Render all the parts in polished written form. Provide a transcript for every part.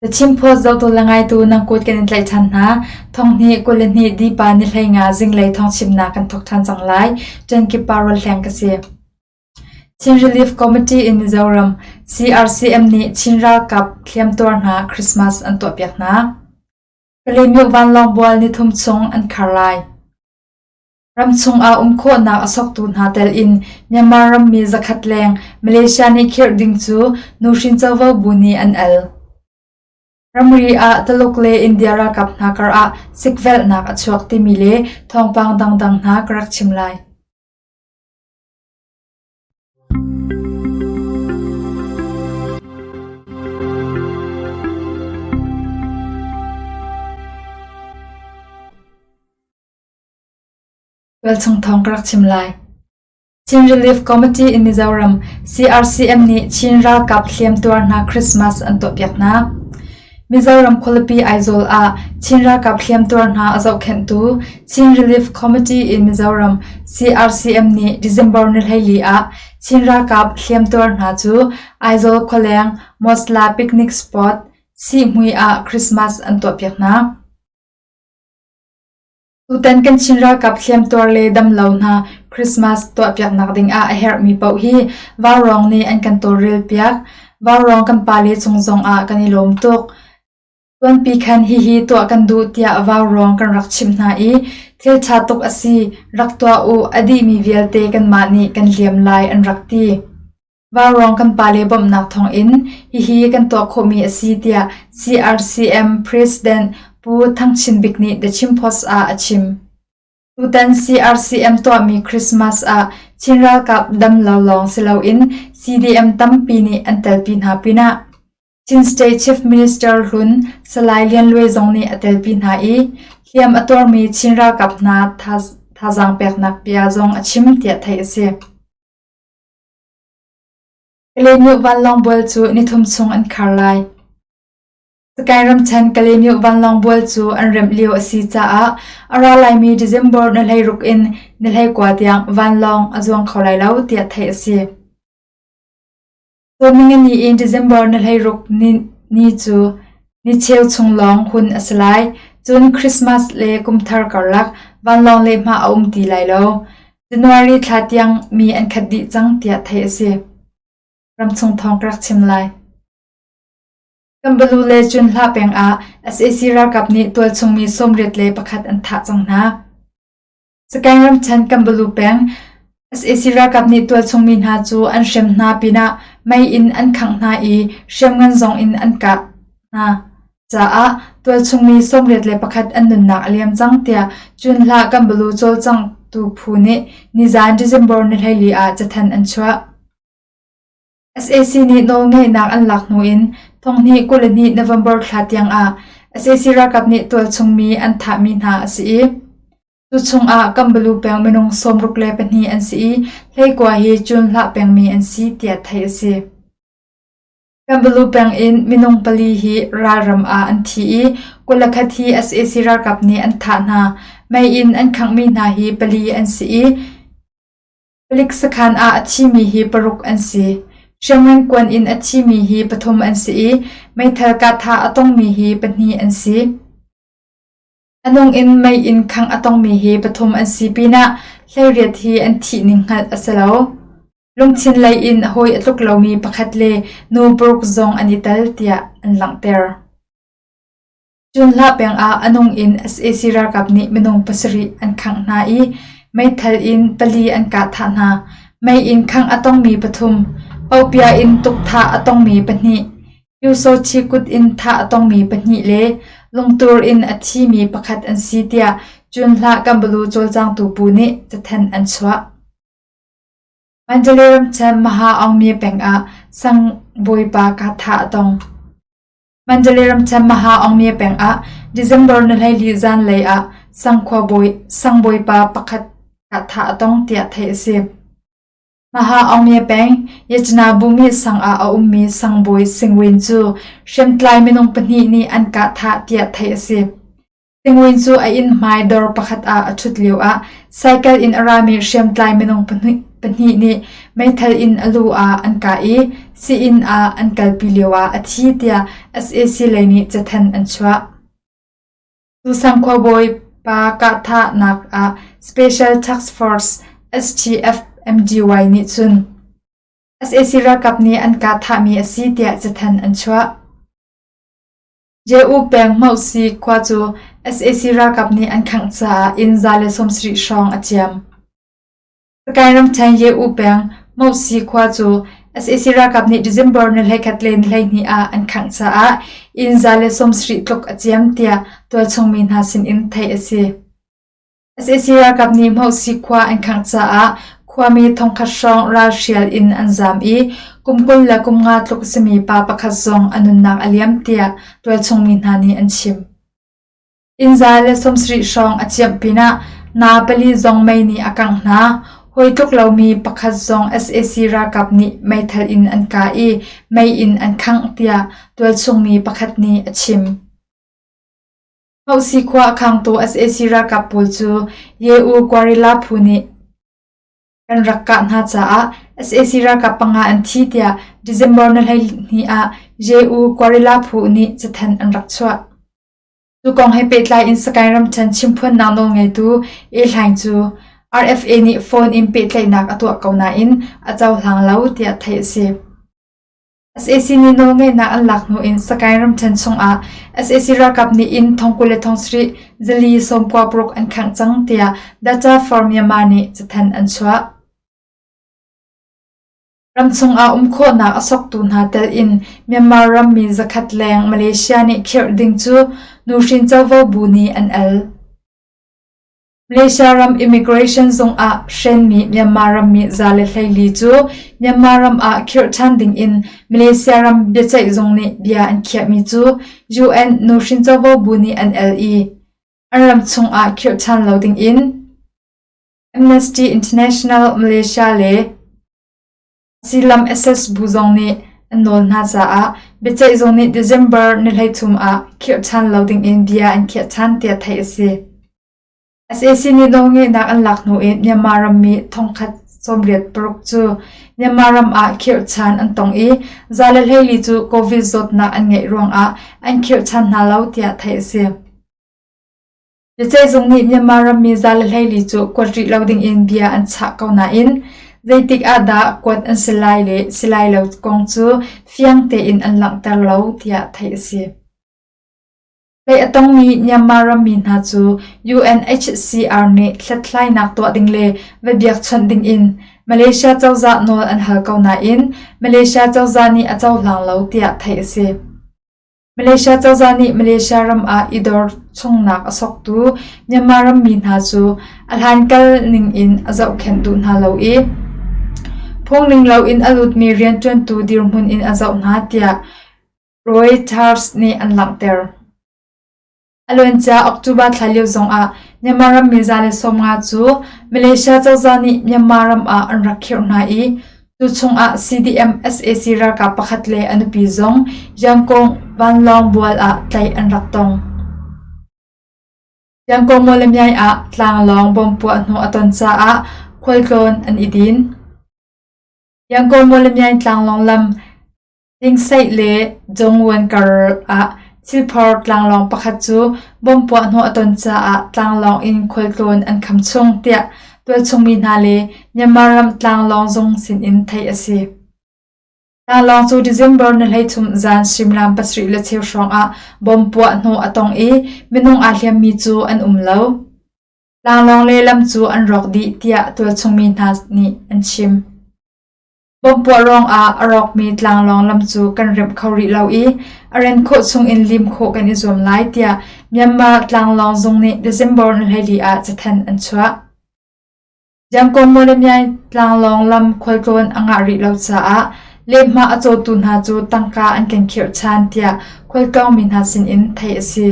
The Chin Post zohtu le ngaitu nan kut kan in tlaih ṭhan hna. Thonghnih 22 dipa ni 15 zinglei thawngchimnak kan thawk ṭhan cang lai. Ṭenkip pa Rualhleng ka si. Chin Relief Committee in Mizoram, CRCM nih Chin ralkap hliamtuar hna Christmas an tuahpiak hna. Kalaymyo vanlawng bual nithum chung an khar lai. Ramchung ah um khawhnak a soktu hna tel in Myanmar rammi zakhat leng Malaysia nih khirh ding cu nuhrin covo bu nih an al. Ramri ah Tuluk le India ralkap hna kar ah sikvelhnak a chuak timi le thawngpang dangdang hna ka rak chim lai. Tualchung thawng ka rak chim lai. Chin Relief Committee in Mizoram, CRCM nih Chin ralkap hliamtuar hna Christmas an tuahpiak hna. Mizoram khualipi Aizawl ah Chin ralkap hliamtuar hna a zohkhenhtu Chin Relief Committee in Mizoram, CRCM nih December ni 14 ah Chin ralkap hliamtuar hna cu Aizawl khualeng Mosla Picnic Spot, Sihhmui ah Christmas an tuahpiak hna. Tutan kan Chin ralkap hliamtuar le damlo hna Christmas tuahpiaknak dingah a herhmi paoh hi vaurawng nih an kan tawlrelpiak. Vaurawng kan pale cung zongah kan i lawm tuk. Tuanpi khan hihi tuah kan duh tiah vaurawng kan rak chimh hna i thil ṭha tuk a si, rak tuah u, a dihmi vialte kanmah nih kan liam lai an rak ti. Vaurawng kan pale bawmhnak thawngin hihi kan tuah khawhmi a si tiah CRCM President Pu Thang Chin Bik nih The Chin Post ah a chim. Tutan CRCM tuahmi Christmas ah Chin ralkap dam lo lawng si loin CDM tampi nih an telpi hna pinah Chin State Chief Minister hlun Salai Lian Luai zong nih a telpi hna i hliam a tuarmi Chin ralkap hna thazaang peknak bia zong a chim tiah theih a si. Kalaymyo vanlawng bual cu nithum chung an khar lai. Sakae ramṭhen Kalaymyo vanlawng bual cu an remh lio a si caah a ra laimi December ni 16 in ni 19 tiang vanlawng a zuang kho lai lo tiah theih a si. Cawn ningani in December ni 16 ni cu ni cheu chung lawng hun a si lai. Cun Christmas le Kumthar karlak vanlawng lehhmah a um ti lai lo. January thla tiang mi an khat dih cang tiah theih a si. Ramchung thawng ka rak chim lai. Kambalu le Cunhla peng ah sac ralkap nih tualchung mi 81 an thah cang hna. Sagaing ramṭhen Kambalu peng sac ralkap nih tualchung mi hna cu an hrem hna pinah mei in an khangh hna i hriamngan zong in an kah hna caah tualchung mi 81 an nunnak a liam cang tiah Cunhlah Kambalu cawlcangtu phu nih nizaan December ni 14 ah cathanh an chuah. Sac nih nawlngeihnak an lak hnu in thonghnih 22 November thla tiang ah sac ralkap nih tualchung mi an thahmi hna a si i Cu chungah Kambalu peng minung 62 an si i 19 hi Cunhlah pengmi an si tiah theih a si. Kambalu peng in minung pali hi ralram ah an thi i 21 hi sac ralkap nih an thah hna. Mei in an khanghmi hna hi pali an si i palik sakhan ah a thimi hi paruk an si. Hriamngan kuan in a thimi hi pathum an si i meithal kahthah a tongmi hi pahnih an si. A nung in mei in khangh a tongmi hi pathum an si pinah 18 hi an thih ning hngalh a si lo. Lungthin lei in hawi a tluk lomi pakhat le nu paruk zong an i tel tiah an langhter. Cunhlah peng ah a nung in sac ralkap nih minung pasarih an khangh hna i meithal in pali an kah thah hna. Mei in khangh a tongmi pathum, pohpia in tukthah a tongmi pahnih, Pyusawhti kut in thah a tongmi pahnih le lungtur in a thimi pakhat an si tiah Cunhlah Kambalu cawlcangtu bu nih cathanh an chuah. Mandalay ramṭhen Maha Aungmye peng ah sang bawipa kahthah a tong. Mandalay ramṭhen Maha Aungmye peng ah December ni 14 zanlei ah sangkhua bawi, sang bawipa pakhat kahthah a tong tiah theih a si. Maha Aungmye peng, Yetna Bumi sang ah a ummi sangbawi Singwin cu hriamtlai minung pahnih nih an kah thah tiah theih a si. Singwin cu a inn hmai dawr pakhat ah a ṭhut lioah cycle in a rami hriamtlai minung pahnih. pahnih nih meithal in a lu ah an kah i sii-inn ah an kalpi lioah a thi tiah sac lei nih cathanh an chuah. Tusang khuabawi pa kahthahnak ah Special Task Force STF-MDY nih cun sac ralkap nih an kah thahmi a si tiah cathanh an chuah. Jehu peng Hmohsi khua cu sac ralkap nih an khangh caah inn 170 hrawng a ciam. Sakae ramṭhen Ye-U peng Hmohsi khua cu sac ralkap nih December ni 21 le ni 12 ah an khangh caah inn 170 tluk a ciam tiah tualchung mi hna sinin theih a si. Sac ralkap nih Hmohsi khua an khangh caah khuami thongkhat hrawng ralhrial in an zaam i kum 20 le kum nga tluk a simi pa pakhat zong a nunnak a liam tiah tualchung mi hna nih an chim. Inn 170 hrawng a ciamh pinah naa pali zong mei nih a kangh hna. Hawi tluk lomi pakhat zong sac ralkap nih meithal in an kah i mei in an khangh tiah tualchung mi pakhat nih a chim. Hauhsi khua a khangtu sac ralkap pawl cu Ye-U Guerrilla phu nih kan rak kah hna caah sac ralkap panga an thi tiah December ni 12 ah Ye-U Guerrilla phu nih cathanh an rak chuah. Cu kong he pehtlai in Sagaing ramṭhen chimphuannak nawlngeitu E Hlaing cu RFA nih phone in pehtlaihnak a tuah ko nain a cohlang lo tiah theih a si. Sac nih nawlngeihnak an lak hnu in Sagaing ramṭhen chungah sac ralkap nih inn thong 20 le thong sarih zali 96 an khangh cang tiah Data for Myanmar nih cathanh an chuah. Ramchung ah um khawhnak a soktu hna telh in Myanmar rammi zakhat leng Malaysia nih khirh ding cu nuhrin covo bu nih an al. Malaysia ram immigration zung ah hrenmi Myanmar rammi 114 cu Myanmar ram ah khirh ṭhan ding in Malaysia ram biaceih zung nih bia an khiahmi cu UN nuhrin covo bu nih an el i an ram chung ah khirh ṭhan lo ding in Amnesty International Malaysia le Silam SS bu zong nih an nawl hna caah biaceih zung nih December ni 13 ah khirh ṭhan lo ding in bia an khiah ṭhan tiah theih a si. Sac nih nawlngeihnak an lak hnu in Myanmar rammi 1086 cu Myanmar ram ah khirh ṭhan an tong i 114 cu COVID zawtnak an ngeih ruangah an khirh ṭhan hna lo tiah theih a si. Biaceihzung nih Myanmar rammi 114 cu kuat rih lo dingin bia an chah ko nain zeitik ah dah kuat an si lai le si lai lo kong cu fiang tein an langhter lo tiah theih a si. Tlaih a tongmi Myanmar rammi hna cu UNHCR nih hlathlainak tuah ding le va biakchawnh dingin Malaysia cozah nawl an hal ko nain Malaysia cozah nih a cohlang lo tiah theih a si. Malaysia cozah nih Malaysia ram ah i dor chungnak a soktu Myanmar rammi hna cu a hlankal ningin a zohkhenh duh hna lo i phungning loin a lutmi rianṭuantu dirhmun in a zoh hna tiah Reuters nih an langhter. A luancia October thla lio zongah Myanmar rammi 150 cu Malaysia cozah nih Myanmar ram ah an rak khirh hna i cu chungah CDM sac ralkap pakhat le a nupi zong Yangon vanlawng bual ah tlaih an rak tong. Yangon Mawlamyine ah tlanglawng bom puah hnawh a ton caah khualtlawn an i din. Yangon Mawlamyine tlanglawng lam Dingseih le Dongwon kar ah thilphor tlanglawng pakhat cu bomb puahhnawh a ton caah tlanglawng in khualtlawn an kham chung, tiah tualchung mi hna le Myanmar ram tlanglawng zung sinin theih a si. Tlanglawng cu December ni 13 zan suimilam pasarih le cheu hrawng ah bomb puahhnawh a tong i minung aa hliammi cu an um lo. Tlanglawng le lam cu an rawk dih, tiah tualchung mi hna nih an chim. Bompuah ruangah a rawkmi tlanglawng lam cu kan remh kho rih lo i a ren khawh chungin lim khawh kan i zuam lai tiah Myanmar tlanglawng zung nih December ni 14 ah cathanh an chuah. Yangon Mawlamyine tlanglawng lam khualtlawn a ngah rih lo caah lehhmah a cawtu hna cu tangka an kan khirh ṭhan tiah khualtlawngmi hna sinin theih a si.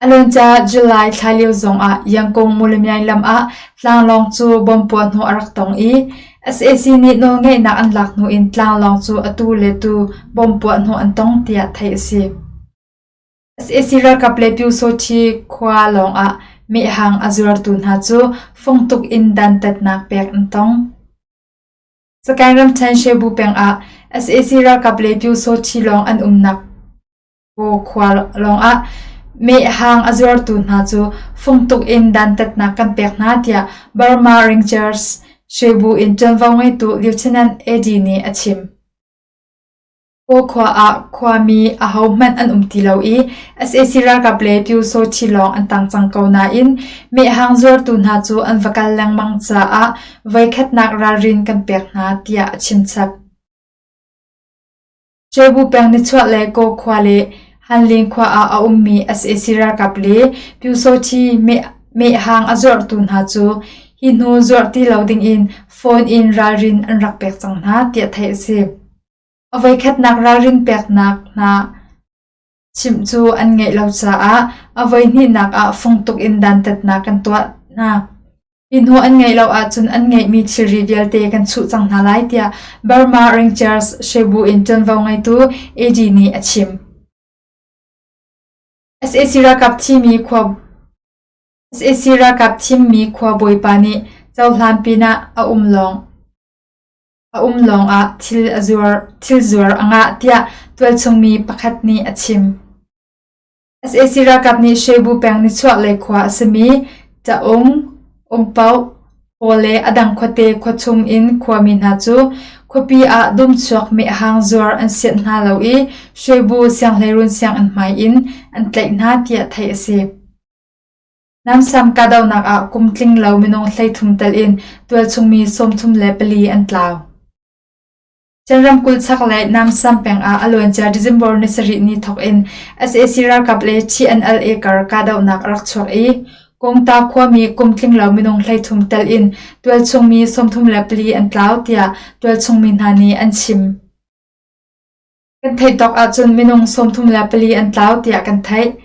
A luancia July thla lio zongah Yangon Mawlamyine lam ah tlanglawng cu bomb puahhnawh a rak tong i sac nih nawlngeihnak an lak hnu in tlanglawng cu atu le tu bomb puahhnawh an tong tiah theih a si. Sac ralkap le Pyusawhti khua lawngah mehhang a zuartu hna cu fungtuk in dantatnak pek an tong. Sagaing ramṭhen Shebu peng ah sac ralkap le Pyusawṭhi lawng an umnak khua lawngah mehhang a zuartu hna cu fungtuk in dantatnak kan pek hna tiah Burma Rangers Shebu in ṭuanvo ngeitu Lieutenant AD nih a chim. Kaw khua ah khuami ahohmanh an um ti lo i sac ralkap le Pyusawṭhi lawng an tang cang ko nain mehhang zuartu hna cu an va kal lengmang caah voikhatnak ralrin kan pek hna tiah a chimchap. Cebu peng nichuah le Kaw khua le Hanlin khua ah a ummi sac ralkap le Pyusawṭhi mehhang a zuartu hna cu hi hnu zuarh ti lo dingin phone in ralrin an rak pek cang hna tiah theih a si. A voikhatnak ralrin peknak hna chimh cu an ngeih lo caah a voihnihnak ah fungtuk in dantatnak kan tuah hna. Hi hnu an ngeih lo ahcun an ngeihmi thilri vialte kan chuh cang hna lai tiah Burma Rangers Shebu in ṭuanvo ngeitu AD nih a chim. Sac ralkap thimi khua sac ralkap thimmi khua bawipa nih cohlan pinah a um lawng A um lawngah thil zuar a ngah tiah tualchungmi pakhat nih a chim. Sac ralkap nih Shebu peng nichuahlei khua a simi Taung, Ungpaoh, Paw le a dang khuate khuachung in khuami hna cu khuapi ah dumchuak mehhang zuar an sianh hna lo i Shebu sianghleirun sianginn hmai in an tlaih hna tiah theih a si. Namsam kahdohnak ah kum tling lo minung 33 tel in tualchungmi 34 an tlau. Chin ramkulh chaklei Namsam peng ah a luancia December ni sarih ni thawk in sac ralkap le TNLA kar kahdohnak a rak chuak i Kawngta khuami kum tling lo minung 33 tel in tualchungmi 34 an tlau tiah tualchungmi hna nih an chim. Kan theih tawk ahcun minung 34 an tlau tiah kan theih.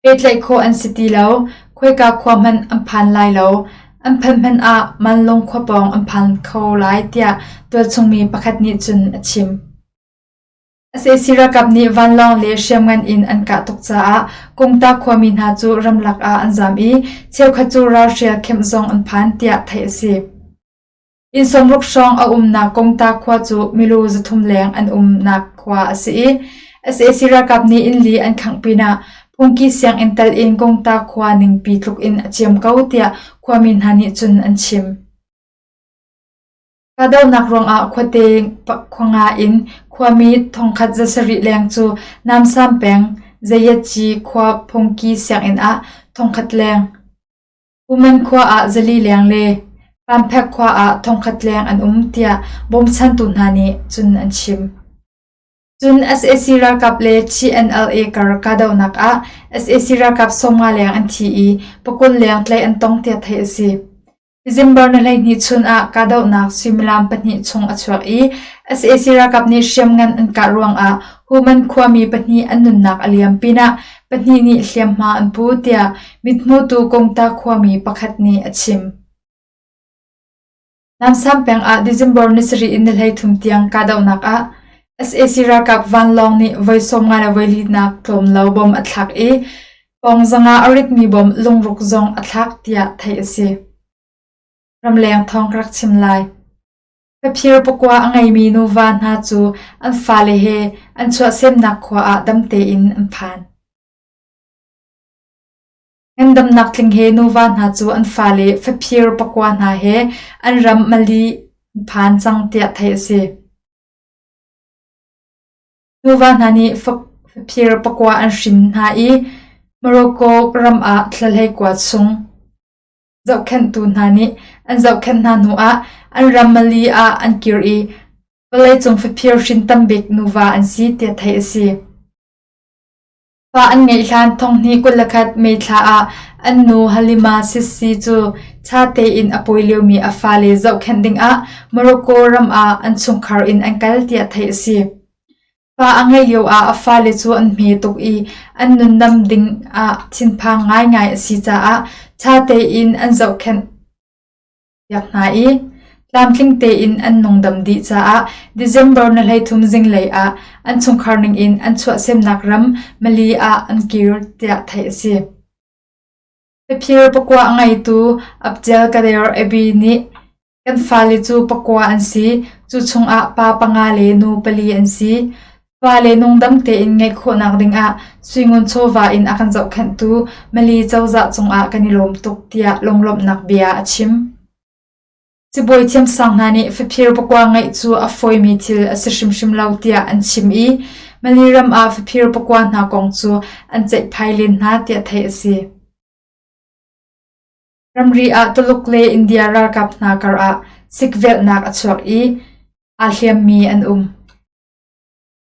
Pehtlaih khawh an si ti lo. Khoika khua hmanh an phan lai lo. An phanh hmanh ah Manlung khua pawng an phan kho lai tiah tualchung mi pakhat nih cun a chim. Sac ralkap nih vanlawng le hriamngan in an kah tuk caah Kungta khuami hna cu ramlak ah an zaam i cheukhat cu ralhrial kemh zong an phan tiah theih a si. Inn 60 hrawng a umnak Kongta khua cu milu 300 leng an umnak khua a si i sac ralkap nih inn li an khangh pinah phungki sianginn tal in Kongta khua ningpi tluk in a ciam ko tiah khuami hna nih cun an chim. Kahdohnak ruangah khuate khua nga in khuami thongkhat 700 leng cu Namsam peng Zayatci khua phungki sianginn ah thongkhat leng Human khua ah 400 leng le Pamphek khua ah 1,000 leng an um tiah bawmchantu hna nih cun an chim. Cun sac ralkap le TNLA kar kahdohnak ah sac ralkap 50 leng an thi i 20 leng tlaih an tong tiah theih a si. December ni 12 chun ah kahdohnak suimilam pahnih chung a chuak i sac ralkap nih hriamngan an kah ruangah Human khuami pahnih an nunnak a liam pinah pahnih nih hliamhma an pu tiah mithmutu Kungta khuami pakhat nih a chim. Namsam peng ah December ni sarih in ni 33 tiang kahdohnak ah sac ralkap vanlawng nih voi 50 le voi linak tlawm lo bom a thlak i pawng zanga a ritmi bom lungruk zong a thlak tiah theih a si. Ramleng thawng ka rak chim lai. Faphir pakua a ngeimi nuva hna cu an fale he an chuahsemnak khua ah dam tein an phan. Ngandamnak tling he nuva hna cu an fale faphir pakua hna he an ram Mali an phan cang tiah theih a si. Nuva hna nih faphir pakua an hrin hna i Morocco ram ah thla hleikua chung zohkhenhtu hna nih an zohkhenh hna hnuah an ram Mali ah an kir i vawleicung faphir hrin tambik nuva an si tiah theih a si. Fa an ngeih hlan 2021 May thla ah an nu Halima Sissi cu ṭha tein a pawi liomi a fale zohkhenh dingah Morocco ram ah an chungkhar in an kal tiah theih a si. Fa a ngeih lioah a fale cu an hme tuk i an nundam ding ah thinphang ngaingai a si caah ṭha tein an zohkhenh piak hna i tlamtling tein an nungdam dih caah December ni 33 zinglei ah an chungkhar ningin an chuahsemnak ram Mali ah an kir tiah theih a si. Faphir pakua a ngeitu Abdelkader Abi nih kan fale cu pakua an si, cu chungah pa panga le nu pali an si. Fale nungdam tein ngeih khawhnak dingah suingun chawva in a kan zohkhenhtu Mali cozah cungah kan i lawm tuk tiah lunglawmhnak bia a chim. Sibawi thiamsang hna nih faphir pakua ngeih cu a fawimi thil a si hrimhrim lo tiah an chim i Mali ram ah faphir pakua hna kong cu an ceihphai len hna tiah theih a si. Ramri ah Tuluk le India ralkap hna karah sikvelhnak a chuak i aa hliammi an um.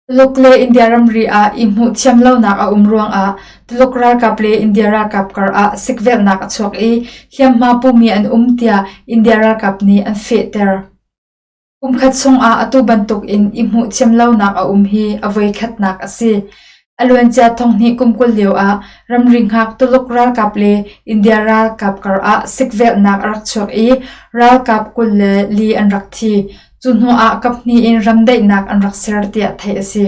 Tuluk le India ramri ah i hmuh thiam lonak a um ruangah Tuluk ralkap le India ralkap karah sikvelhnak a chuak i hliamhma pumi an um tiah India ralkap nih an fehter. Kumkhat chungah atu bantuk in i hmuh thiam lonak a um hi a voikhatnak a si. A luancia thonghnih kum 20 lioah ramri hngak Tuluk ralkap le India ralkap karah sikvelhnak a rak chuak i ralkap 24 an rak thi. Cu hnuah kaphnih in ramdaihnak an rak ser tiah theih a si.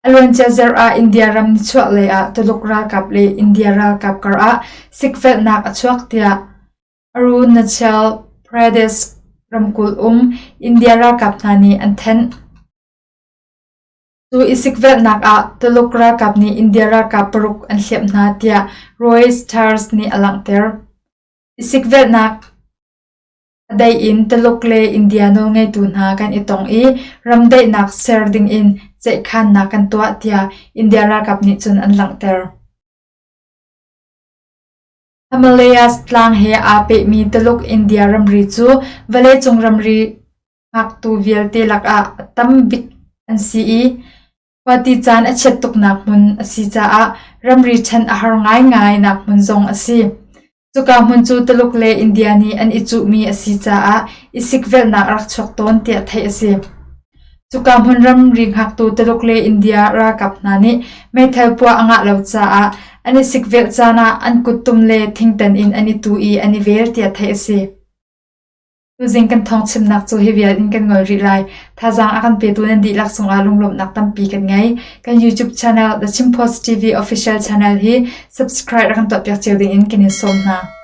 A luancia zarh ah India ram nichuahlei ah Tuluk ralkap le India ralkap karah sikvelhnak a chuak tiah Arunachal Pradesh ramkulh um India ralkap hna nih an thanh. Cu i sikvelhnak ah Tuluk ralkap nih India ralkap paruk an hliamh hna tiah Reuters nih a langhter. I sikvelhnak A dei in Tuluk le India nawlngeitu hna kan i tong i ramdaihnak ser dingin ceihkhannak kan tuah tiah India ralkap nih cun an langhter. Himalayas tlang he aa pehmi Tuluk-India ramri cu vawleicung ramri hngaktu vialte lakah a tam bik an si i khuati caan a chiat tuknak hmun a si caah ramri ṭhen a har ngaingai nak hmun zong a si. Cuka hmun cu Tuluk le India nih an i cuhmi a si caah i sikvelhnak a rak chuak tawn tiah theih a si. Cuka hmun ramri hngaktu Tuluk le India ralkap hna nih meithal puah a ngah lo caah an i sikvelh caan ah an kuttum le thingtan in an i tu i an i vel tiah theih a si. Tuzing kan thawng chimnak cu hi vial in kan ngol rih lai. Thazaang a kan petu nan dihlak cungah lunglawmhnak tampi kan ngei. Kan YouTube channel The Chin Post TV Official Channel hi subscribe rak kan tuahpiak cio ding in kan in sawm hna.